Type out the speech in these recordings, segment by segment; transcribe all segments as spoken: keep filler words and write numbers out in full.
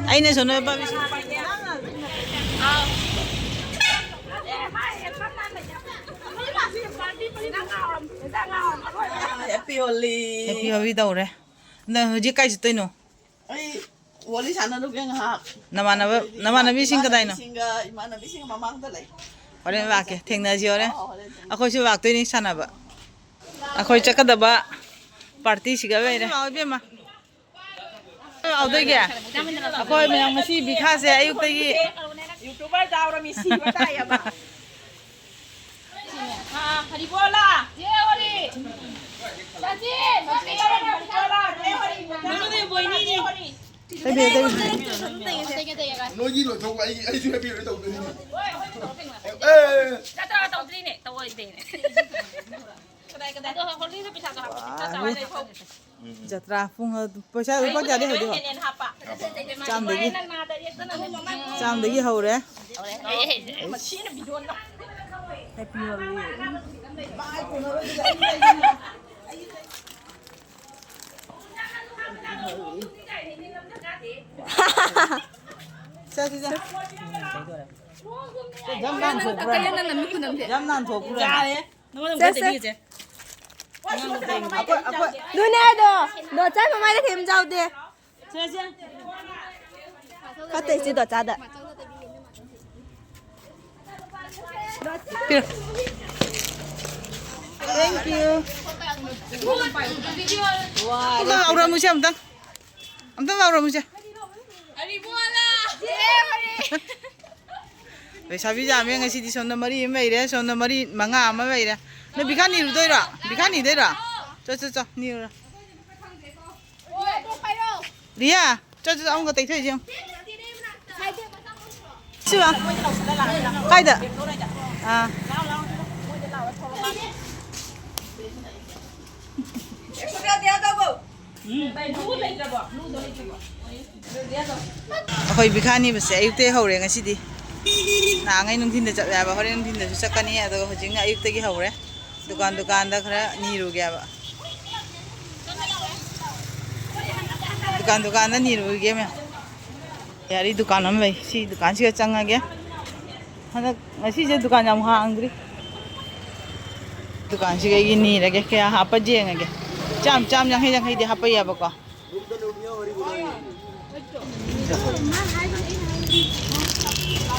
ꯑꯩꯅ ꯁꯣꯝꯗ ꯄꯥꯝꯃꯤꯁꯤ꯫ Happy Holi꯫ Happy Holi ꯇꯧꯔꯦ꯫ ꯅꯪ ꯍꯧꯖꯤꯛ ꯀꯥꯏ ꯆꯠꯇꯣꯏꯅꯣ? ꯑꯩ ꯍꯣꯂꯤ ꯁꯥꯟꯅꯔꯨꯒꯦ ꯉꯥꯏꯍꯥꯛ꯫ ꯅꯃꯥꯟꯅꯕ-, ꯑꯩꯈꯣꯏꯗꯤ ꯅꯃꯥꯟꯅꯕꯤꯁꯤꯡ ꯀꯗꯥꯏꯅꯣ? ꯏꯃꯥꯟꯅꯕꯤꯁꯤꯡꯒ, ꯏꯃꯥꯟꯅꯕꯤꯁꯤꯡ ꯃꯃꯥꯡꯗ ꯂꯩ꯫ ꯍꯣꯔꯦꯟ ꯂꯥꯛꯀꯦ, ꯊꯦꯡꯅꯁꯤ ꯍꯣꯔꯦꯟ꯫ ꯑꯣ, ꯍꯣꯔꯦꯟ ꯊꯦꯡꯅꯁꯤ꯫ ꯑꯩꯈꯣꯏꯁꯨ ꯂꯥꯛꯇꯣꯏꯅꯤ ꯁꯥꯟꯅꯕ꯫ ꯑꯩꯈꯣꯏ ꯆꯠꯀꯗꯕ party ꯁꯤꯒ ꯂꯩꯔꯦ꯫ ꯂꯥꯛꯑꯣ ꯏꯕꯦꯝꯃ꯫ ꯂꯥꯛꯑꯣꯗꯣꯏꯒꯦ꯫ ꯑꯩꯈꯣꯏ ꯃꯌꯥꯝ ꯉꯁꯤ ꯕꯤꯈꯥꯁꯦ ꯑꯌꯨꯛꯇꯒꯤ꯫ YouTuber ꯌꯥꯎꯔꯃꯤ ꯁꯤꯕ ꯇꯥꯏꯌꯦꯕ꯫ ꯑꯥ, ꯍꯔꯤꯕꯣꯂꯥ꯫ ꯖꯦ ꯍꯣꯂꯤ꯫ ꯆꯥꯆꯤ, ꯆꯥꯆꯤ, ꯍꯔꯤꯕꯣꯂꯥ, ꯖꯦ ꯍꯣꯂꯤ꯫ ꯇꯩꯕꯤꯌꯨ, ꯇꯩꯕꯤꯌꯨ꯫ ꯅꯣꯏꯒꯤ ꯂꯣꯏꯊꯣꯛ, ꯑꯩ, ꯑꯩꯁꯨ happy ꯍꯣꯂꯤ ꯇꯧꯗꯣꯏꯅꯤ꯫ ꯑꯦ꯫ ꯅꯠꯇ꯭ꯔꯒ ꯇꯧꯗ꯭ꯔꯤꯅꯦ, ꯇꯧꯔꯣꯏꯗꯣꯏꯅꯦ꯫ ꯀꯗꯥꯏ, ꯀꯗꯥꯏ? ꯑꯗꯣ ꯍꯣꯂꯤꯗ ꯄꯩꯁꯥꯗꯣ ꯍꯥꯞꯄꯣ, ꯄꯩꯁꯥ ꯆꯥꯎꯔꯦ꯫ ꯖꯇ꯭ꯔꯥ ꯄꯨꯡ, ꯄꯩꯁꯥ ꯂꯨꯄꯥ ꯀꯌꯥꯗꯤ ꯍꯧꯗꯣꯏꯕ? ꯆꯥꯝꯗꯒꯤ꯫ ꯆꯥꯝꯗꯒꯤ ꯍꯧꯔꯦ꯫ Happy Holi꯫ ꯆꯠ, ꯆꯠ, ꯆꯠ꯫ ꯌꯥꯝ ꯅꯥꯟꯊꯣꯛꯄ꯭ꯔꯥ? ꯌꯥꯝ ꯅꯥꯟꯊꯣꯛꯄ꯭ꯔꯥ? ꯆꯠꯁꯦ꯫ ꯑꯩꯈꯣꯏ, ꯑꯩꯈꯣꯏ꯫ ꯑꯗꯨꯅꯦ ꯑꯗꯣ, ꯗꯣꯆꯥ ꯃꯃꯥꯏꯗ ꯀꯩꯝ ꯆꯥꯎꯗꯦ꯫ ꯐꯠꯇꯦ ꯏꯆꯦ ꯗꯣꯆꯥꯗ꯫ ꯄꯤꯔꯣ꯫ Thank you꯫ ꯑꯝꯇ ꯂꯥꯎꯔꯝꯃꯨꯁꯦ ꯑꯝꯇꯪ꯫ ꯑꯝꯇꯪ ꯂꯥꯎꯔꯝꯃꯨꯁꯦ꯫ ꯂꯩꯁꯥꯕꯤ ꯌꯥꯝꯃꯦ ꯉꯁꯤꯗꯤ꯫ ꯁꯣꯝꯗ ꯃꯔꯤ ꯑꯃ ꯂꯩꯔꯦ, ꯁꯣꯝꯗ ꯃꯔꯤ, ꯃꯉꯥ ꯑꯃ ꯂꯩꯔꯦ꯫ ꯅꯣꯏ ꯕꯤꯈꯥ ꯅꯤꯔꯨꯗꯣꯏꯔꯣ? ꯕꯤꯈꯥ ꯅꯤꯗꯣꯏꯔꯣ? ꯆꯣ, ꯆꯣ, ꯆꯣ, ꯅꯤꯔꯨꯔꯣ꯫ ꯔꯤꯌꯥ, ꯆꯣ, ꯆꯣ, ꯆꯣ, ꯑꯃꯨꯛꯀ ꯇꯩꯊꯣꯛꯏꯁꯦ ꯌꯦꯡꯉꯨ꯫ ꯁꯤꯕ? ꯀꯥꯏꯗ? ꯑꯥ꯫ ꯑꯩꯈꯣꯏ ꯕꯤꯈꯥ ꯅꯤꯕꯁꯦ ꯑꯌꯨꯛꯇꯩ ꯍꯧꯔꯦ ꯉꯁꯤꯗꯤ꯫ ꯅꯍꯥꯟꯉꯩ ꯅꯨꯡꯊꯤꯟꯗ ꯆꯠꯂꯦ ꯍꯥꯏꯕ, ꯍꯣꯔꯦꯟ ꯅꯨꯡꯊꯤꯟꯗꯁꯨ ꯆꯠꯀꯅꯤ꯫ ꯑꯗꯨꯒ ꯍꯧꯖꯤꯛꯅ ꯑꯌꯨꯛꯇꯒꯤ ꯍꯧꯔꯦ꯫ ꯗꯨꯀꯥꯟ ꯗꯨꯀꯥꯟꯗ ꯈꯔ ꯅꯤꯔꯨꯒꯦ ꯍꯥꯏꯕ꯫ ꯗꯨꯀꯥꯟ ꯗꯨꯀꯥꯟꯗ ꯅꯤꯔꯨꯒꯦ ꯃꯌꯥꯝ꯫ ꯌꯥꯔꯤ ꯗꯨꯀꯥꯟ ꯑꯃ ꯂꯩ꯫ ꯁꯤ ꯗꯨꯀꯥꯟꯁꯤꯒ ꯆꯪꯉꯒꯦ꯫ ꯍꯟꯗꯛ ꯉꯁꯤꯁꯦ ꯗꯨꯀꯥꯟ ꯌꯥꯝ ꯍꯥꯡꯗ꯭ꯔꯤ꯫ ꯗꯨꯀꯥꯟꯁꯤꯒ ꯑꯩꯒꯤ ꯅꯤꯔꯒꯦ, ꯀꯌꯥ ꯍꯥꯞꯄ ꯌꯦꯡꯉꯒꯦ꯫ ꯆꯥꯝ, ꯆꯥꯝ ꯌꯥꯡꯈꯩ, ꯌꯥꯡꯈꯩꯗꯤ ꯍꯥꯞꯄ ꯌꯥꯕꯀꯣ꯫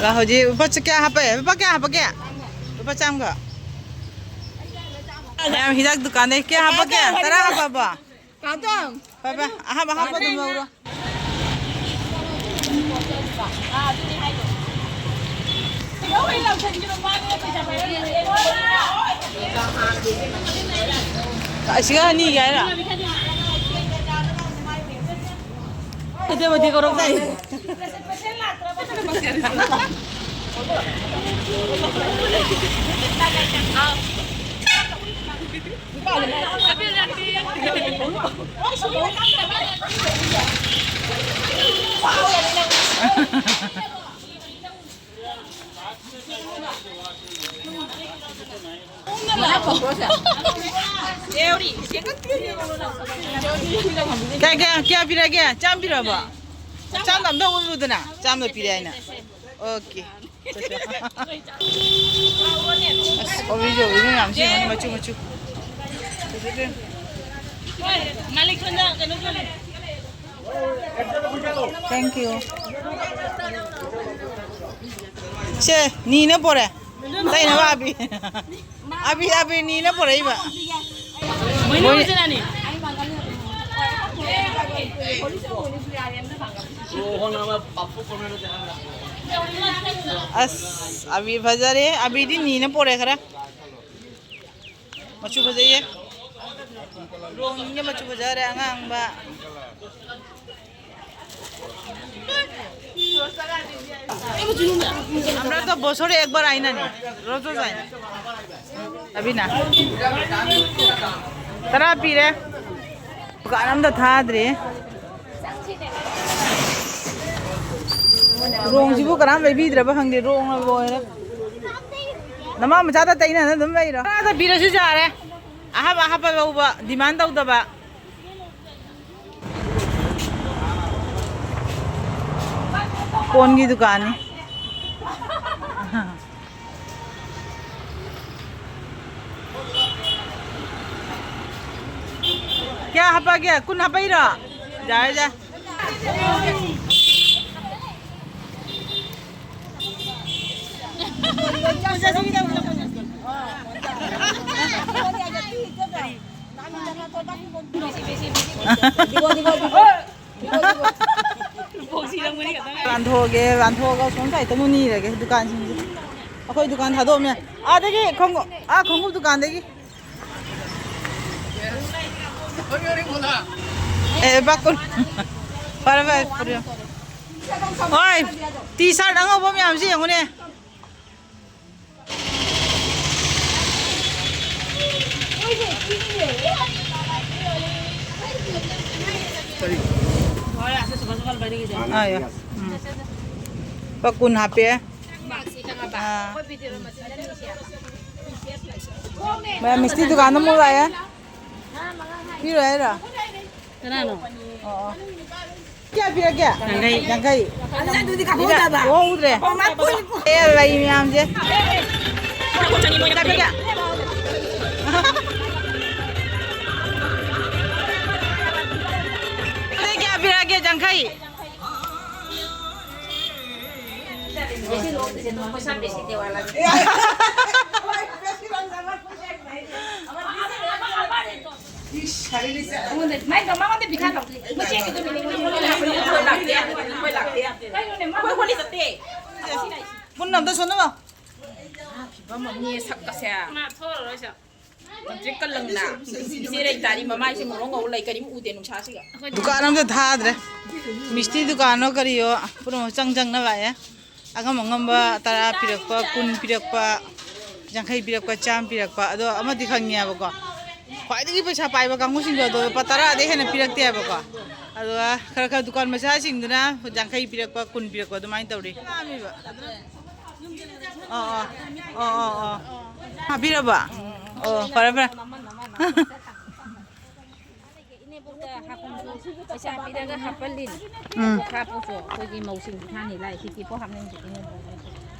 ꯂꯥ, ꯍꯧꯖꯤꯛ ꯂꯨꯄꯥ ꯆ-, ꯀꯌꯥ ꯍꯥꯞꯄꯦ? ꯂꯨꯄꯥ ꯀꯌꯥ ꯍꯥꯞꯄꯒꯦ? ꯂꯨꯄꯥ ꯆꯥꯝꯒ꯫ ꯃꯌꯥꯝ ꯍꯤꯗꯥꯛ ꯗꯨꯀꯥꯟꯗꯩ ꯀꯌꯥ ꯍꯥꯞꯄꯒꯦ? ꯇꯔꯥ ꯍꯥꯞꯄꯕꯣ? ꯀꯥꯇꯝ꯫ ꯐꯔꯦ, ꯐꯔꯦ꯫ ꯑꯍꯥꯞ ꯑꯍꯥꯞꯄ ꯑꯗꯨꯝ ꯂꯧꯔꯣ꯫ ꯑꯁꯤꯒ ꯑꯅꯤꯒꯤ ꯍꯥꯏꯔꯣ? ꯑꯗꯨꯕꯨꯗꯤ ꯀꯧꯔꯛꯇꯥꯏ꯫ ꯀꯌꯥ, ꯀꯌꯥ, ꯀꯌꯥ ꯄꯤꯔꯛꯑꯒꯦ? ꯆꯥꯝ ꯄꯤꯔꯛꯑꯕꯣ? ꯆꯥꯝꯗ ꯑꯝꯇ ꯑꯣꯜꯂꯨꯗꯅ꯫ ꯆꯥꯝꯗ ꯄꯤꯔꯛꯑꯦ ꯍꯥꯏꯅ꯫ ꯑꯣꯀꯦ꯫ ꯑꯁ, ꯀꯣꯕꯤꯁꯦ ꯎꯔꯤ ꯃꯌꯥꯝꯁꯦ ꯌꯦꯡꯉꯨꯅꯦ, ꯃꯆꯨ ꯃꯆꯨ꯫ ꯐꯖꯗ꯭ꯔꯦ꯫ Thank you꯫ ꯁꯦ, ꯅꯤꯅ ꯄꯣꯔꯦ꯫ ꯇꯩꯅꯕ ꯑꯕꯤ꯫ ꯑꯕꯤ, ꯑꯕꯤ ꯅꯤꯅ ꯄꯣꯔꯛꯏꯕ꯫ ꯃꯣꯏꯅ ꯃꯣꯏ ꯑꯣꯏꯖꯔꯅꯤ꯫ ꯑꯁ, ꯑꯕꯤ ꯐꯖꯔꯦ꯫ ꯑꯕꯤꯗꯤ ꯅꯤꯅ ꯄꯣꯔꯛꯑꯦ ꯈꯔ꯫ ꯃꯆꯨ ꯐꯖꯩꯌꯦ꯫ ꯔꯣꯡꯁꯤꯡꯁꯦ ꯃꯆꯨ ꯐꯖꯈ꯭ꯔꯦ, ꯑꯉꯥꯡꯕ꯫ আমরা তো বছরে একবার আই না নি, রোজ রোজ আই না। আবি না। ꯇꯔꯥ ꯄꯤꯔꯦ꯫ ꯗꯨꯀꯥꯟ ꯑꯝꯗ ꯊꯥꯗ꯭ꯔꯤ꯫ ꯔꯣꯡꯁꯤꯕꯨ ꯀꯅꯥꯝ ꯂꯩꯕꯤꯗ꯭ꯔꯕ ꯈꯪꯗꯦ, ꯔꯣꯡꯅ ꯂꯣꯏꯔꯦ꯫ ꯅꯃꯥ ꯃꯆꯥꯗ ꯇꯩꯅꯅ ꯑꯗꯨꯝ ꯂꯩꯔꯣ꯫ ꯇꯔꯥꯗ ꯄꯤꯔꯁꯨ ꯌꯥꯔꯦ꯫ ꯑꯍꯥꯞ ꯑꯍꯥꯞꯄ ꯂꯧꯕ, demand ꯇꯧꯗꯕ꯫ ꯀꯣꯟꯒꯤ ꯗꯨꯀꯥꯟꯅꯤ꯫ ꯀꯌꯥ ꯍꯥꯞꯄꯛꯑꯒꯦ? ꯀꯨꯟ ꯍꯥꯞꯄꯛꯏꯔꯣ? ꯌꯥꯔꯦ, ꯌꯥꯔꯦ꯫ ꯂꯥꯟꯊꯣꯛꯑꯒꯦ, ꯂꯥꯟꯊꯣꯛꯑꯒ ꯁꯣꯝ ꯁꯥꯏꯗꯇ ꯑꯃꯨꯛ ꯅꯤꯔꯒꯦ ꯗꯨꯀꯥꯟꯁꯤꯡꯁꯦ꯫ ꯑꯩꯈꯣꯏ ꯗꯨꯀꯥꯟ ꯊꯥꯗꯣꯛꯑꯝꯃꯦ꯫ ꯑꯥꯗꯒꯤ ꯈꯣꯡꯎꯞ, ꯑꯥ, ꯈꯣꯡꯎꯞ ꯗꯨꯀꯥꯟꯗꯒꯤ꯫ ꯑꯦ, ꯂꯨꯄꯥ ꯀꯨꯟ꯫ ꯐꯔꯦ, ꯐꯔꯦ, ꯐꯔꯦ꯫ ꯍꯣꯏ, ꯇꯤ ꯁꯥꯔꯠ ꯑꯉꯧꯕ ꯃꯌꯥꯝꯁꯤ ꯌꯦꯡꯉꯨꯅꯦ꯫ ꯑꯥ, ꯌꯥ꯫ ꯎꯝ꯫ ꯂꯨꯄꯥ ꯀꯨꯟ ꯍꯥꯞꯄꯦ꯫ ꯑꯥ꯫ ꯃꯌꯥꯝ ꯃꯤꯁꯇꯤ ꯗꯨꯀꯥꯟꯗ ꯑꯃꯨꯛ ꯂꯥꯛꯑꯦ꯫ ꯄꯤꯔꯣꯏ ꯍꯥꯏꯔꯣ? ꯀꯅꯥꯅꯣ? ꯑꯣ, ꯑꯣ꯫ ꯀꯌꯥ ꯄꯤꯔꯒꯦ? ꯌꯥꯡꯈꯩ꯫ ꯌꯥꯡꯈꯩ꯫ ꯑꯗꯨꯗꯤ ꯀꯥꯞꯊꯣꯛꯑꯣ ꯍꯥꯏꯕ꯫ ꯎꯍꯧꯗ꯭ꯔꯦ꯫ ꯑꯣ, ꯃꯥ ꯄꯨꯟ-, ꯄꯨꯟ-, ꯑꯦ, ꯂꯩ ꯃꯌꯥꯝꯁꯦ꯫ ꯀꯌꯥ ꯄꯤꯔꯒꯦ? ꯑꯗꯨꯗꯤ ꯀꯌꯥ ꯄꯤꯔꯒꯦ? ꯌꯥꯡꯈꯩ꯫ ꯄꯨꯟꯅ ꯑꯝꯇ ꯁꯣꯟꯅꯕ꯫ ꯐꯤꯕꯝ ꯑꯃꯅꯤ ꯁꯛꯀꯁꯦ꯫ ꯃꯥ ꯊꯣꯛꯑꯔꯣꯏꯁꯦ꯫ ꯂꯪꯇ꯭ꯔꯤꯛꯀ ꯂꯪꯅ꯫ ꯏꯆꯦ ꯂꯩꯇꯥꯔꯤ ꯃꯃꯥꯏꯁꯦ ꯃꯣꯔꯣꯛ ꯉꯧ ꯂꯩ ꯀꯔꯤꯝ ꯎꯗꯦ ꯅꯨꯡꯁꯥꯁꯤꯒ꯫ ꯗꯨꯀꯥꯟ ꯑꯝꯇ ꯊꯥꯗ꯭ꯔꯦ꯫ ꯃꯤꯁꯇꯤ ꯗꯨꯀꯥꯟꯣ ꯀꯔꯤꯌꯣ ꯄꯨꯝꯅꯃꯛ ꯆꯪ ꯆꯪꯅ ꯂꯥꯛꯑꯦ꯫ ꯑꯉꯝ ꯑꯉꯝꯕ ꯇꯔꯥ ꯄꯤꯔꯛꯄ, ꯀꯨꯟ ꯄꯤꯔꯛꯄ, ꯌꯥꯡꯈꯩ ꯄꯤꯔꯛꯄ, ꯆꯥꯝꯃ ꯄꯤꯔꯛꯄ꯫ ꯑꯗꯣ ꯑꯃꯗꯤ ꯈꯪꯉꯦꯕꯀꯣ, ꯈ꯭ꯋꯥꯏꯗꯒꯤ ꯄꯩꯁꯥ ꯄꯥꯏꯕ ꯀꯥꯡꯕꯨꯁꯤꯡꯗꯣ ꯑꯗꯣ ꯂꯨꯄꯥ ꯇꯔꯥꯗꯩ ꯍꯦꯟꯅ ꯄꯤꯔꯛꯇꯦ ꯍꯥꯏꯕꯀꯣ꯫ ꯑꯗꯨꯒ ꯈꯔ ꯈꯔ ꯗꯨꯀꯥꯟ ꯃꯆꯥꯁꯤꯡꯗꯨꯅ ꯌꯥꯡꯈꯩ ꯄꯤꯔꯛꯄ, ꯀꯨꯟ ꯄꯤꯔꯛꯄ ꯑꯗꯨꯃꯥꯏꯅ ꯇꯧꯔꯤ꯫ ꯑꯣ, ꯑꯣ, ꯑꯣ, ꯑꯣ, ꯑꯣ꯫ ꯍꯥꯞꯄꯤꯔꯕ? ꯑꯣ, ꯐꯔꯦ, ꯐꯔꯦ꯫ ꯍꯥꯞꯄꯁꯨ ꯄꯩꯁꯥ ꯄꯤꯔꯒ ꯍꯥꯞꯄꯜꯂꯤꯅꯤ꯫ ꯎꯝ꯫ ꯍꯥꯞꯄꯁꯨ ꯑꯩꯈꯣꯏꯒꯤ ꯃꯧꯁꯤꯡꯁꯤ ꯊꯥꯅꯤ ꯂꯥꯛꯏ꯫ ꯁꯤꯗꯤ ꯄꯣ ꯍꯥꯞꯅꯤꯡꯁꯤꯗꯤ꯫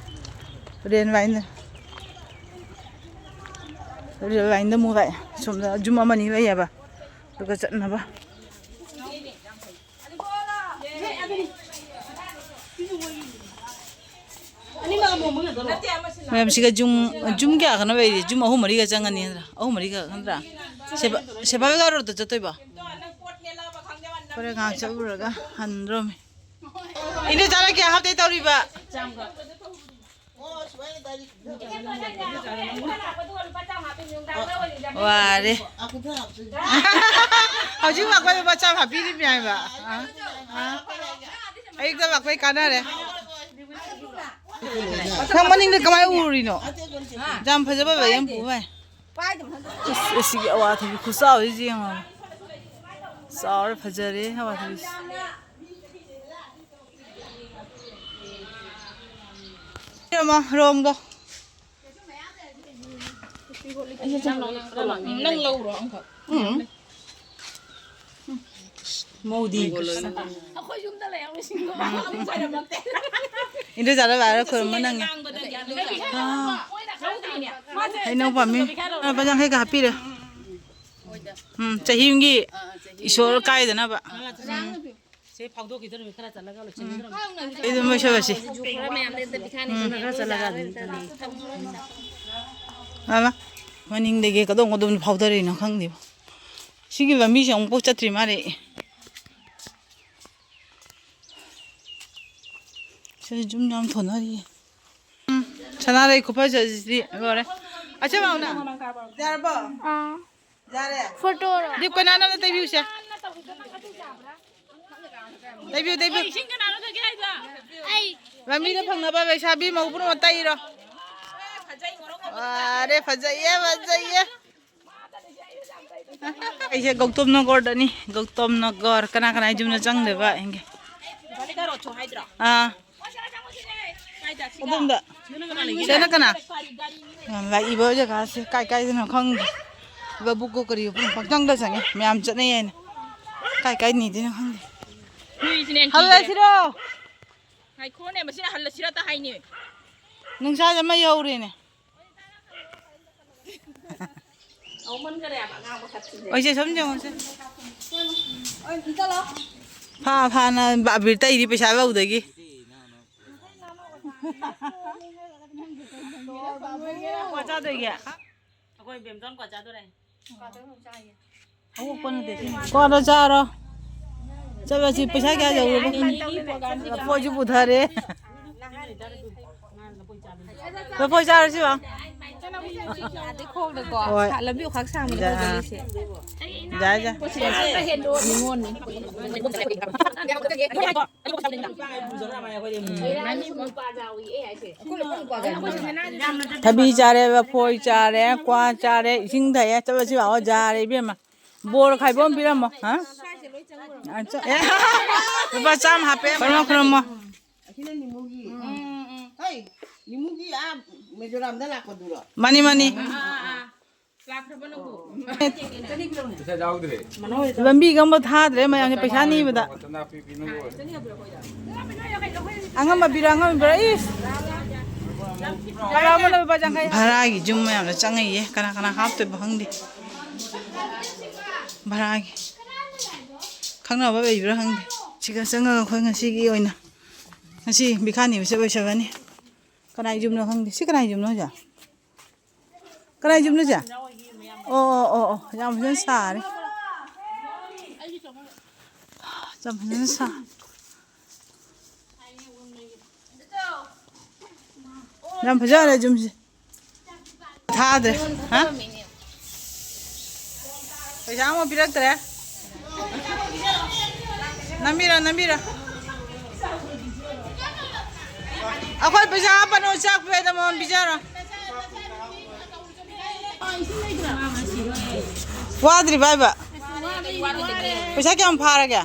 ꯔꯦꯟ ꯋꯥꯏꯅ-, ꯔꯦꯟ ꯋꯥꯏꯟꯗ ꯑꯃꯨꯛ ꯂꯥꯛꯑꯦ꯫ ꯁꯣꯝꯗ ꯌꯨꯝ ꯑꯃꯅꯤ ꯂꯩꯌꯦꯕ꯫ ꯑꯗꯨꯒ ꯆꯠꯅꯕ꯫ ꯃꯌꯥꯝꯁꯤꯒ ꯖꯨꯝ, ꯖꯨꯝ ꯀꯌꯥ ꯈꯛꯅ ꯂꯩꯔꯤ? ꯖꯨꯝ ꯑꯍꯨꯝ ꯃꯔꯤꯒ ꯆꯪꯉꯅꯤ ꯅꯠꯇ꯭ꯔꯥ? ꯑꯍꯨꯝ ꯃꯔꯤꯒ ꯅꯠꯇ꯭ꯔꯥ? ꯁꯦꯕꯥ-, ꯁꯦꯕꯥ ꯍꯣꯏꯒ ꯔꯣꯗꯇ ꯆꯠꯇꯣꯏꯕ? ꯍꯣꯔꯦꯟ ꯉꯥꯏꯍꯥꯛ ꯆꯠꯂꯨꯔꯒ ꯍꯟꯗ꯭ꯔꯣꯃꯤ꯫ ꯏꯟꯗꯣ ꯆꯥꯔ ꯀꯌꯥ ꯍꯥꯞꯇꯦ ꯇꯧꯔꯤꯕ? ꯋꯥꯔꯦ꯫ ꯍꯧꯖꯤꯛ ꯂꯥꯛꯄꯗ ꯂꯨꯄꯥ ꯆꯥꯝꯃ ꯍꯥꯞꯄꯤꯔꯤꯕꯅꯦ ꯍꯥꯏꯕ꯫ ꯑ? ꯑ? ꯑꯌꯨꯛꯇ ꯂꯥꯛꯄꯩ ꯀꯥꯟꯅꯔꯦ꯫ ꯅꯪ ꯃꯅꯤꯡꯗ ꯀꯃꯥꯏꯅ ꯎꯔꯤꯅꯣ? ꯌꯥꯝ ꯐꯖꯕ ꯕꯦꯒ ꯑꯃ ꯄꯨ ꯃꯥꯜꯂꯦ꯫ ꯑꯁ, ꯑꯁꯤꯒꯤ ꯑꯋꯥꯊꯕꯤ ꯈꯨꯆꯥꯎꯁꯤ ꯌꯦꯡꯉꯣ꯫ ꯆꯥꯎꯔꯦ, ꯐꯖꯔꯦ ꯑꯋꯥꯊꯕꯤꯁꯦ꯫ ꯏꯕꯦꯝꯃ, ꯔꯣꯝꯗꯣ꯫ ꯅꯪ ꯂꯧꯔꯣ ꯑꯃꯈꯛ꯫ ꯎꯝ꯫ ꯃꯧꯗꯤ꯫ ꯑꯩꯈꯣꯏ ꯌꯨꯝꯗ ꯂꯩꯍꯧꯔꯤꯁꯤꯡꯗꯣ ꯑꯃꯨꯛ ꯈꯣꯏꯔꯝꯃꯛꯇꯦ꯫ ꯏꯟꯗꯣꯆꯥꯗ ꯂꯥꯛꯑꯒ ꯈꯣꯏꯔꯝꯕ ꯅꯪꯉꯦ꯫ ꯉꯥꯡꯕꯗꯒꯤ ꯑꯗꯨꯝ ꯑꯥ꯫ ꯃꯣꯏꯅ ꯈꯪꯗ꯭ꯔꯤꯅꯦ꯫ ꯃꯥꯁꯦ ꯍꯩꯅꯧ ꯄꯥꯝꯃꯤ꯫ ꯂꯨꯄꯥ ꯌꯥꯡꯈꯩꯒ ꯍꯥꯞꯄꯤꯔꯦ꯫ ꯎꯝ, ꯆꯍꯤ ꯑꯃꯒꯤ ꯏꯁꯣꯔ ꯀꯥꯏꯗꯅꯕ꯫ ꯎꯝ꯫ ꯁꯤ ꯐꯥꯎꯗꯣꯛꯈꯤꯗꯣꯔꯤꯕ ꯈꯔ ꯆꯠꯂꯒ ꯂꯣꯏꯁꯤꯟꯈꯤꯗꯣꯔꯤꯕ꯫ ꯑꯩ ꯑꯗꯨꯝ ꯂꯣꯏꯁꯜꯂꯁꯤ꯫ ꯈꯔ ꯃꯌꯥꯝ ꯂꯩꯔꯝꯗꯗꯤ ꯈꯔ ꯎꯝ꯫ ꯈꯔ ꯆꯠꯂꯒ ꯑꯗꯨꯝ ꯆꯠꯂꯤ꯫ ꯑꯃ ꯃꯅꯤꯡꯗꯒꯤ ꯀꯗꯣꯝ ꯀꯗꯣꯝ ꯐꯥꯎꯗꯔꯤꯅꯣ ꯈꯪꯗꯦꯕ꯫ ꯁꯤꯒꯤ ꯂꯝꯕꯤꯁꯦ ꯑꯃꯨꯛꯐꯥꯎ ꯆꯠꯇ꯭ꯔꯤ ꯃꯥꯜꯂꯦ꯫ ꯁꯤꯗ ꯌꯨꯝ ꯌꯥꯝ ꯊꯣꯟꯅꯔꯤꯌꯦ꯫ ꯎꯝ, ꯁꯅꯥꯔꯩ ꯈꯨꯐꯖꯁꯤꯗꯤ ꯂꯣꯏꯔꯦ꯫ ꯑꯆꯦ ꯃꯥꯎꯅ, ꯌꯥꯔꯕꯣ? ꯑꯥ꯫ ꯌꯥꯔꯦ? ꯐꯣꯇꯣꯔꯣ? ꯂꯤꯞ ꯀꯅꯥꯅꯣꯝꯅ ꯇꯩꯕꯤꯌꯨꯁꯦ꯫ ꯇꯩꯕꯤꯌꯨ, ꯇꯩꯕꯤꯌꯨ꯫ ꯑꯩ꯫ ꯂꯝꯕꯤꯗ ꯐꯪꯅꯕ ꯂꯩꯁꯥꯕꯤ ꯃꯧ ꯄꯨꯝꯅꯃꯛ ꯇꯩꯔꯣ꯫ ꯑꯔꯦ, ꯐꯖꯩꯌꯦ, ꯐꯖꯩꯌꯦ꯫ ꯑꯩꯁꯦ ꯒꯧꯇꯝ ꯅꯒꯔꯗꯅꯤ꯫ ꯒꯧꯇꯝ ꯅꯒꯔ꯫ ꯀꯅꯥ ꯀꯅꯥ ꯌꯨꯝꯗ ꯆꯪꯗꯣꯏꯕ? ꯌꯦꯡꯒꯦ꯫ ꯑꯥ꯫ ꯑꯗꯣꯝꯗ꯫ ꯁꯤꯗꯅ ꯀꯅꯥ? ꯌꯥꯝ ꯂꯥꯛꯏꯕ ꯖꯒꯥꯁꯦ ꯀꯥꯏ ꯀꯥꯏꯗꯅꯣ ꯈꯪꯗꯦ꯫ ꯂꯧꯕꯨꯛꯀ ꯀꯔꯤꯒ ꯄꯨꯡ ꯄꯪꯆꯪꯗ ꯆꯪꯉꯦ꯫ ꯃꯌꯥꯝ ꯆꯠꯅꯩ ꯍꯥꯏꯅ꯫ ꯀꯥꯏ ꯀꯥꯏ ꯅꯤꯗꯣꯏꯅꯣ ꯈꯪꯗꯦ꯫ ꯍꯨꯏꯁꯤꯅꯦ ꯌꯥꯝ ꯀꯤꯔꯦ꯫ ꯍꯜꯂꯁꯤꯔꯣ? ꯉꯥꯏꯈꯣꯅꯦ, ꯃꯁꯤꯅ ꯍꯜꯂꯁꯤꯔ ꯇ ꯍꯥꯏꯅꯦ꯫ ꯅꯨꯡꯁꯥꯁꯦ ꯃꯩ ꯍꯧꯔꯦꯅꯦ꯫ ꯍꯧꯃꯟꯈꯔꯦꯕ ꯑꯉꯥꯡ ꯃꯈꯛꯁꯤꯡꯁꯦ꯫ ꯑꯣꯏꯁꯦ ꯁꯨꯝ ꯌꯦꯡꯉꯨꯁꯦ꯫ ꯐꯥ ꯐꯥꯅ ꯑꯕꯤꯔ ꯇꯩꯔꯤ ꯄꯩꯁꯥ ꯂꯧꯗꯒꯤ꯫ ꯀ꯭ꯋꯥ ꯆꯥꯗꯣꯏꯒꯦ? ꯑꯩꯈꯣꯏ ꯕꯦꯝꯇꯣꯟ ꯀ꯭ꯋꯥ ꯆꯥꯗꯣꯔꯦ꯫ ꯀ꯭ꯋꯥꯗꯣ ꯆꯥꯔꯣ꯫ ꯆꯠꯂꯁꯤ꯫ ꯄꯩꯁꯥ ꯀꯌꯥ ꯌꯧꯔꯕ ꯈꯪꯗꯦ꯫ ꯂꯐꯣꯏꯁꯨ ꯄꯨꯊꯔꯦ꯫ ꯂꯐꯣꯏ ꯆꯥꯔꯁꯤ ꯂꯥꯎ꯫ ꯈꯣꯡꯗꯀꯣ ꯍꯣꯏ꯫ ꯂꯝꯕꯤ ꯈꯥꯛ ꯁꯥꯡꯕꯅꯦ ꯌꯥ꯫ ꯍꯧꯒꯠꯂꯤꯁꯦ꯫ ꯌꯥꯏ, ꯌꯥꯏ꯫ ꯅꯤꯉꯣꯜꯅꯤ꯫ ꯊꯕꯤ ꯆꯥꯔꯦ, ꯂꯐꯣꯏ ꯆꯥꯔꯦ, ꯀ꯭ꯋꯥ ꯆꯥꯔꯦ, ꯏꯁꯤꯡ ꯊꯛꯑꯦ꯫ ꯆꯠꯂꯁꯤ ꯂꯥꯛꯑꯣ, ꯌꯥꯔꯦ ꯏꯕꯦꯝꯃ꯫ ꯕꯣꯔ ꯈꯥꯏꯕ ꯑꯃ ꯄꯤꯔꯝꯃꯣ꯫ ꯍꯥ? ꯑ, ꯆ-, ꯑꯦ, ꯂꯨꯄꯥ ꯆꯥꯝꯃ ꯍꯥꯞꯄꯦ꯫ ꯈꯨꯔꯨꯝꯃꯣ, ꯈꯨꯔꯨꯝꯃꯣ꯫ ꯑꯁꯤꯅ ꯅꯤꯃꯨꯒꯤ꯫ ꯎꯝ, ꯎꯝ, ꯎꯝ꯫ ꯍꯩ, ꯅꯤꯃꯨꯒꯤ ꯑꯥ ꯃꯤꯖꯣꯔꯥꯝꯗ ꯂꯥꯛꯄꯗꯨꯔꯣ? ꯃꯥꯅꯤ, ꯃꯥꯅꯤ꯫ ꯑꯥ, ꯑꯥ, ꯑꯥ꯫ ꯂꯥꯛꯈ꯭ꯔꯕ ꯅꯪꯕꯨ? ꯄꯩꯁꯥ ꯌꯥꯎꯗ꯭ꯔꯦ꯫ ꯂꯝꯕꯤꯒ ꯑꯃ ꯊꯥꯗ꯭ꯔꯦ ꯃꯌꯥꯝꯁꯦ ꯄꯩꯁꯥ ꯅꯤꯕꯗ꯫ ꯃꯇꯝꯅ ꯄꯤ-, ꯄꯤꯅꯤꯡꯉꯣꯏ꯫ ꯑꯉꯝꯕ ꯄꯤꯔꯣ, ꯑꯉꯝꯕ ꯄꯤꯔꯣ꯫ ꯏꯁ! ꯍꯔꯥꯎꯕꯅ ꯂꯨꯄꯥ ꯌꯥꯡꯈꯩ꯫ ꯚꯔꯥꯒꯤ ꯌꯨꯝ ꯃꯌꯥꯝꯗ ꯆꯪꯉꯛꯏꯌꯦ꯫ ꯀꯅꯥ ꯀꯅꯥ ꯍꯥꯞꯇꯣꯏꯕ ꯈꯪꯗꯦ꯫ ꯚꯔꯥꯒꯤ꯫ ꯈꯪꯅꯕ ꯂꯩꯕ꯭ꯔꯥ ꯈꯪꯗꯦ꯫ ꯁꯤꯒ ꯆꯪꯉꯒ ꯑꯩꯈꯣꯏ ꯉꯁꯤꯒꯤ ꯑꯣꯏꯅ, ꯉꯁꯤ ꯕꯤꯈꯥꯅꯤꯕꯁꯦ ꯂꯣꯏꯁꯜꯂꯅꯤ꯫ ꯀꯅꯥꯏ ꯌꯨꯝꯅꯣ ꯈꯪꯗꯦ꯫ ꯁꯤ ꯀꯅꯥꯏ ꯌꯨꯝꯅꯣ ꯍꯧꯖꯤꯛ? ꯀꯅꯥꯏ ꯌꯨꯝꯅꯣ ꯁꯦ? ꯑꯣ, ꯑꯣ, ꯑꯣ, ꯑꯣ, ꯌꯥꯝ ꯐꯖꯅ ꯁꯥꯔꯦ꯫ ꯌꯥꯝ ꯐꯖꯅ ꯁꯥ-, ꯌꯥꯝ ꯐꯖꯔꯦ ꯌꯨꯝꯁꯦ꯫ ꯊꯥꯗ꯭ꯔꯦ꯫ ꯍꯥ? ꯄꯩꯁꯥ ꯑꯃꯨꯛ ꯄꯤꯔꯛꯇ꯭ꯔꯦ꯫ ꯅꯝꯕꯤꯔꯣ, ꯅꯝꯕꯤꯔꯣ꯫ ꯑꯩꯈꯣꯏ ꯄꯩꯁꯥ ꯍꯥꯞꯄꯅꯨ, ꯆꯥꯛ ꯄꯤꯔꯛꯑꯦꯗ ꯃꯉꯣꯟ ꯄꯤꯖꯔꯣ꯫ ꯋꯥꯗ꯭ꯔꯤꯕ ꯍꯥꯏꯕ? ꯄꯩꯁꯥ ꯀꯌꯥꯝ ꯐꯥꯔꯒꯦ?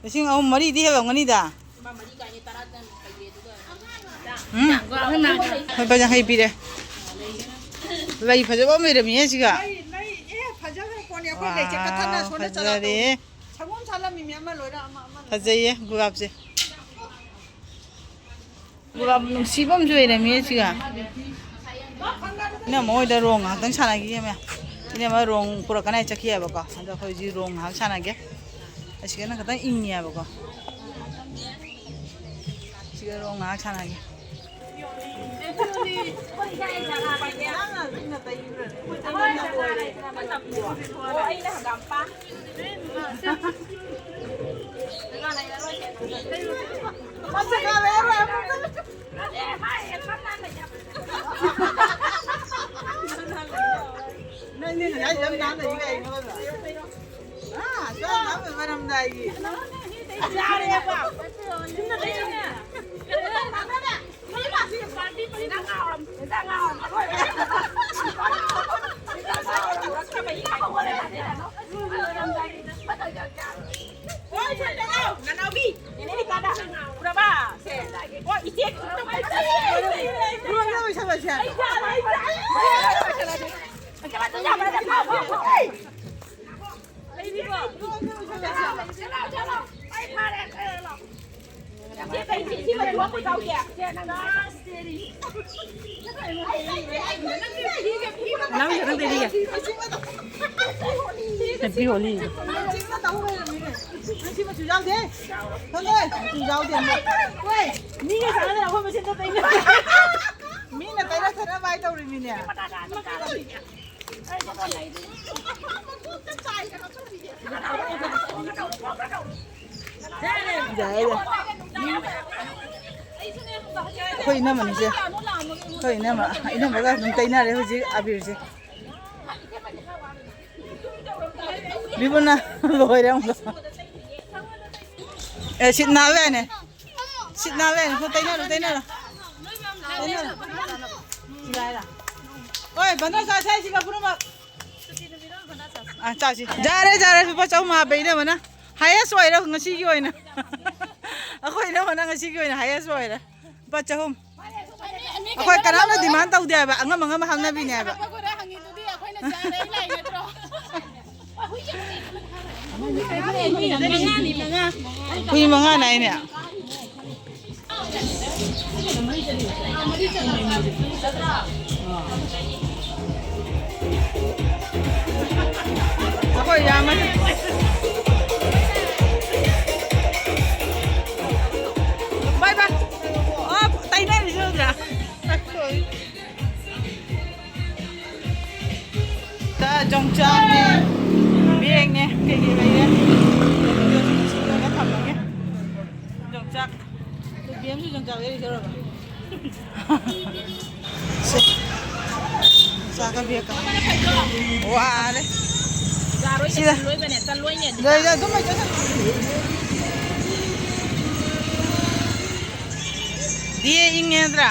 ꯂꯤꯁꯤꯡ ꯑꯍꯨꯝ ꯃꯔꯤꯗꯤ ꯍꯦꯜꯂꯝꯒꯅꯤꯗ꯫ ꯎꯝ? ꯂꯨꯄꯥ ꯌꯥꯡꯈꯩ ꯄꯤꯔꯦ꯫ ꯂꯩ ꯐꯖꯕ ꯑꯃ ꯂꯩꯔꯝꯃꯤꯍꯦ ꯁꯤꯒ꯫ ꯂꯩ, ꯂꯩ, ꯑꯦ, ꯐꯖꯈ꯭ꯔꯦ꯫ ꯂꯩꯁꯦ ꯀꯊꯟꯅ ꯁꯣꯝꯗ ꯆꯠꯂꯣ꯫ ꯐꯖꯔꯦ꯫ ꯁꯪꯒꯣꯝ ꯁꯥꯠꯂꯝꯃꯤ ꯃꯌꯥꯝ ꯑꯃ ꯂꯣꯏꯅ ꯑꯃ ꯑꯃ ꯂꯣꯏꯅ꯫ ꯐꯖꯩꯌꯦ ꯒꯨꯂꯥꯞꯁꯦ꯫ ꯒꯨꯂꯥꯞ ꯅꯨꯡꯁꯤꯕ ꯑꯃꯁꯨ ꯂꯩꯔꯝꯃꯤ ꯁꯤꯒ꯫ ꯏꯅꯝꯃ ꯍꯣꯏꯗ ꯔꯣꯡ ꯉꯥꯏꯍꯥꯛꯇꯪ ꯁꯥꯟꯅꯈꯤꯒꯦ ꯃꯌꯥꯝ꯫ ꯏꯅꯝꯃ ꯔꯣꯡ ꯄꯨꯔꯛꯀꯅꯤ ꯍꯥꯏ ꯆꯠꯈꯤ ꯍꯥꯏꯕꯀꯣ꯫ ꯑꯗꯣ ꯑꯩꯈꯣꯏ ꯍꯧꯖꯤꯛ ꯔꯣꯡ ꯉꯥꯏꯍꯥꯛ ꯁꯥꯟꯅꯒꯦ꯫ ꯑꯁꯤꯒꯅ ꯈꯤꯇꯪ ꯏꯪꯉꯤ ꯍꯥꯏꯕꯀꯣ꯫ ꯁꯤꯒ ꯔꯣꯡ ꯉꯥꯏꯍꯥꯛ ꯁꯥꯟꯅꯒꯦ꯫ ꯅꯪꯗꯤ ꯉꯁꯥꯏ ꯌꯥꯝ ꯅꯥꯟꯅ ꯏ ꯀꯩꯅꯣ? ꯑꯥ, ꯆꯥꯛ ꯂꯥꯝꯕꯩ ꯃꯔꯝꯗ ꯑꯩꯒꯤ꯫ ꯌꯥꯔꯦꯕ꯫ ꯅꯅꯥꯎꯕꯤ, ꯅꯦꯅꯦ ꯔꯤꯇꯥꯗ ꯎꯔꯕ? ꯁꯦ꯫ ꯑꯣ, ꯏꯆꯦ꯫ ꯂꯣꯏꯅ ꯂꯣꯏꯁꯜꯂꯁꯦ꯫ ꯂꯩꯔꯤꯕꯣ? ꯆꯠꯂꯣ, ꯆꯠꯂꯣ꯫ ꯑꯩ ꯐꯥꯔꯦ, ꯂꯥꯛꯑꯣ꯫ ꯅꯪ ꯈꯤꯇꯪ ꯇꯩꯕꯤꯒꯦ꯫ Happy Holi꯫ ꯃꯤꯒ ꯆꯥꯟꯅꯗꯅ ꯑꯩꯈꯣꯏ ꯃꯁꯦꯟꯗ ꯇꯩꯅ꯫ ꯃꯤꯅ ꯇꯩꯅ ꯇꯩꯅ ꯚꯥꯏ ꯇꯧꯔꯤꯃꯤꯅꯦ꯫ ꯌꯥꯏ, ꯌꯥꯏ꯫ ꯑꯩꯈꯣꯏ ꯏꯅꯝꯃꯅꯤꯁꯦ꯫ ꯑꯩꯈꯣꯏ ꯏꯅꯝꯃ, ꯏꯅꯝꯃꯒ ꯑꯗꯨꯝ ꯇꯩꯅꯔꯦ ꯍꯧꯖꯤꯛ ꯑꯕꯤꯔꯁꯦ꯫ ꯕꯤꯕꯨꯅ ꯂꯣꯏꯔꯦ ꯑꯃꯨꯛꯀ꯫ ꯑꯦ, ꯁꯤꯠ ꯅꯥꯜꯂꯦꯅꯦ꯫ ꯁꯤꯠ ꯅꯥꯜꯂꯦꯅꯦ꯫ ꯍꯣ, ꯇꯩꯅꯔꯣ, ꯇꯩꯅꯔꯣ꯫ ꯇꯩꯅꯔꯣ꯫ ꯍꯣꯏ, ꯕꯟꯗꯥ ꯆꯥꯁꯦ ꯍꯥꯏꯁꯤꯒ ꯄꯨꯝꯅꯃꯛ꯫ ꯑꯥ, ꯆꯥꯁꯤ꯫ ꯌꯥꯔꯦ, ꯌꯥꯔꯦ, ꯂꯨꯄꯥ ꯆꯍꯨꯝ ꯍꯥꯞꯄꯦ ꯏꯅꯝꯃꯅ꯫ Highest ꯑꯣꯏꯔꯦ ꯉꯁꯤꯒꯤ ꯑꯣꯏꯅ꯫ ꯑꯩꯈꯣꯏ ꯏꯅꯝꯃꯅ ꯉꯁꯤꯒꯤ ꯑꯣꯏꯅ highest ꯑꯣꯏꯔꯦ꯫ ꯂꯨꯄꯥ ꯆꯍꯨꯝ꯫ ꯑꯩꯈꯣꯏ ꯀꯅꯥꯝꯅ demand ꯇꯧꯗꯦ ꯍꯥꯏꯕ, ꯑꯉꯝ ꯑꯉꯝꯕ ꯍꯥꯞꯅꯕꯤꯅꯦ ꯍꯥꯏꯕ꯫ ꯑꯩꯈꯣꯏ ꯈꯔ ꯍꯪꯉꯤꯗꯨꯗꯤ ꯑꯩꯈꯣꯏꯅ ꯆꯥꯔꯦ ꯂꯥꯛꯏ ꯅꯠꯇ꯭ꯔꯣ? ꯍꯨꯏ ꯃꯉꯥꯅꯦ ꯍꯥꯏꯅꯦ꯫ ꯑꯩꯈꯣꯏ ꯌꯥꯝꯃꯅꯤ꯫ ꯕꯥꯏ ꯕꯥꯏ꯫ ꯑꯣ, ꯇꯩꯅꯔꯤꯁꯦ ꯎꯗ꯭ꯔꯥ? ꯌꯣꯡꯆꯥꯛꯅꯦ, ꯕꯦꯒꯅꯦ, ꯀꯩꯀꯩ ꯂꯩꯔꯦ꯫ ꯊꯝꯃꯒꯦ꯫ ꯌꯣꯡꯆꯥꯛ꯫ ꯕꯦꯝꯁꯨ ꯌꯣꯡꯆꯥꯛ ꯂꯩꯔꯨꯁꯦ ꯇꯧꯔꯕ꯫ ꯁꯦ꯫ ꯌꯣꯡꯆꯥꯛꯀ ꯕꯦꯒꯀ꯫ ꯋꯥꯔꯦ꯫ ꯌꯥꯔꯣꯏꯅꯦ, ꯁꯤꯗ꯫ ꯆꯜꯂꯣꯏꯕꯅꯦ, ꯆꯜꯂꯣꯏꯅꯦ꯫ ꯂꯩ, ꯂꯩ, ꯑꯗꯨꯝ ꯂꯩꯖꯁꯅꯨ꯫ ꯗꯤ ꯏꯪꯉꯦ ꯅꯠꯇ꯭ꯔꯥ?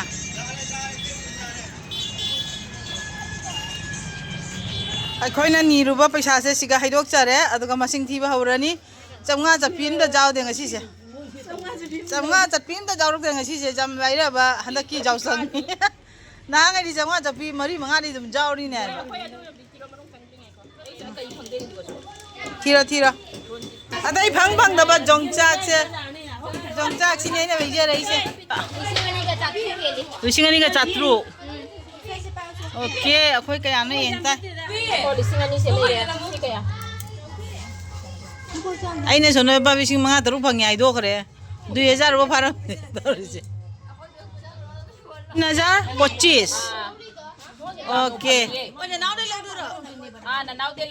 ꯑꯩꯈꯣꯏꯅ ꯅꯤꯔꯨꯕ ꯄꯩꯁꯥꯁꯦ ꯁꯤꯒ ꯍꯩꯗꯣꯛꯆꯔꯦ, ꯑꯗꯨꯒ ꯃꯁꯤꯡ ꯊꯤꯕ ꯍꯧꯔꯅꯤ꯫ ꯆꯥꯝꯃꯉꯥ ꯆꯠꯄꯤ ꯑꯝꯇ ꯌꯥꯎꯗꯦ ꯉꯁꯤꯁꯦ꯫ ꯆꯥꯝꯃꯉꯥ ꯆꯠꯄꯤ ꯑꯝꯇ ꯌꯥꯎꯔꯛꯇꯦ ꯉꯁꯤꯁꯦ, ꯌꯥꯝ ꯂꯥꯏꯔꯕ ꯍꯟꯗꯛꯀꯤ ꯌꯥꯎꯁꯪꯅꯤ꯫ ꯅꯍꯥꯟꯉꯩꯗꯤ ꯆꯥꯝꯃꯉꯥ ꯆꯠꯄꯤ ꯃꯔꯤ ꯃꯉꯥꯗꯤ ꯑꯗꯨꯝ ꯌꯥꯎꯔꯤꯅꯦ ꯍꯥꯏꯕ꯫ ꯊꯤꯔꯣ, ꯊꯤꯔꯣ꯫ ꯑꯗꯩ ꯐꯪ ꯐꯪꯗꯕ ꯌꯣꯡꯆꯥꯛꯁꯦ, ꯌꯣꯡꯆꯥꯛꯁꯤꯅꯦ ꯑꯩꯅ ꯂꯩꯖꯔꯛꯏꯁꯦ꯫ ꯂꯤꯁꯤꯡ ꯑꯅꯤꯒ ꯆꯥꯇ꯭ꯔꯨꯛ꯫ ꯑꯣꯀꯦ, ꯑꯩꯈꯣꯏ ꯀꯌꯥꯅꯣ ꯌꯦꯡ ꯇꯥꯏ꯫ ꯑꯣ, ꯂꯤꯁꯤꯡ ꯑꯅꯤꯁꯦ ꯂꯩꯔꯦ꯫ ꯁꯤ ꯀꯌꯥ? ꯑꯩꯅ ꯁꯣꯝꯗ ꯂꯨꯄꯥ ꯂꯤꯁꯤꯡ ꯃꯉꯥ ꯇꯔꯨꯛ ꯐꯪꯉꯦ ꯍꯥꯏꯗꯣꯛꯈ꯭ꯔꯦ꯫ ꯗꯨꯏ ꯍꯖꯥꯔ ꯐꯥꯎ ꯐꯥꯔꯝꯃꯦ ꯇꯧꯔꯤꯁꯦ꯫ ꯇꯤꯟ ꯍꯖꯥꯔ ꯄꯣꯆꯤꯁ꯫ ꯑꯣꯀꯦ꯫ ꯑꯥ, ꯅꯅꯥꯎꯗꯩ